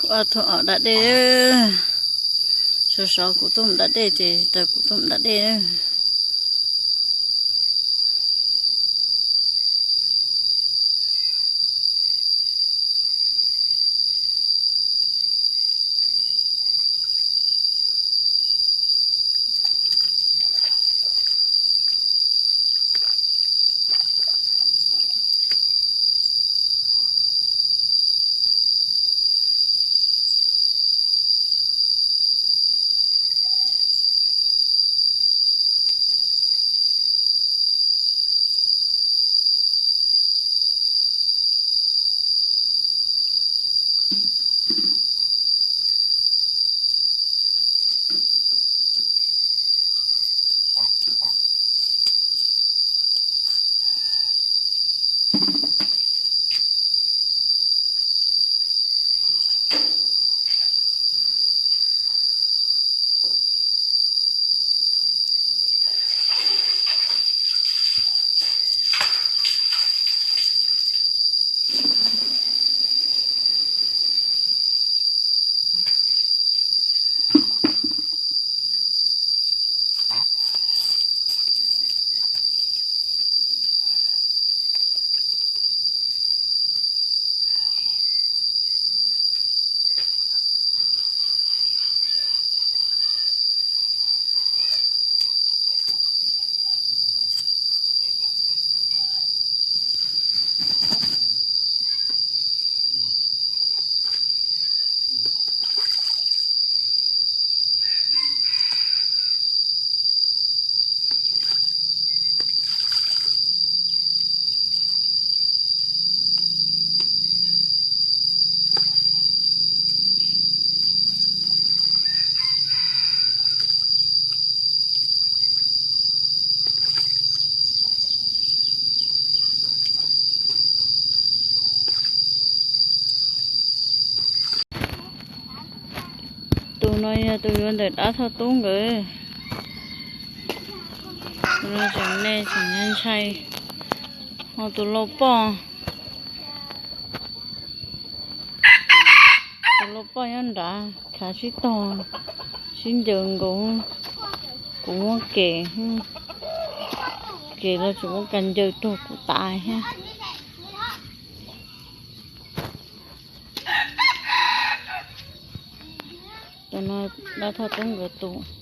Kuv ob tug os da dej, sov sov kuv tuaj mus da dej ces raws kuv tuaj mus da dej. Tus no yog tus yuav ntawm dab thoj tub nkawd. Tus no tseem me tseem ntshai. Ho tus lau poj, tus lau poj nyob nrad khav sib tog, sib ncaws nkaus. Kuv muab kem, kem los tseem muab kas ncaws rau kuv tas thiab. Tus no dab thoj tub nkawd tus.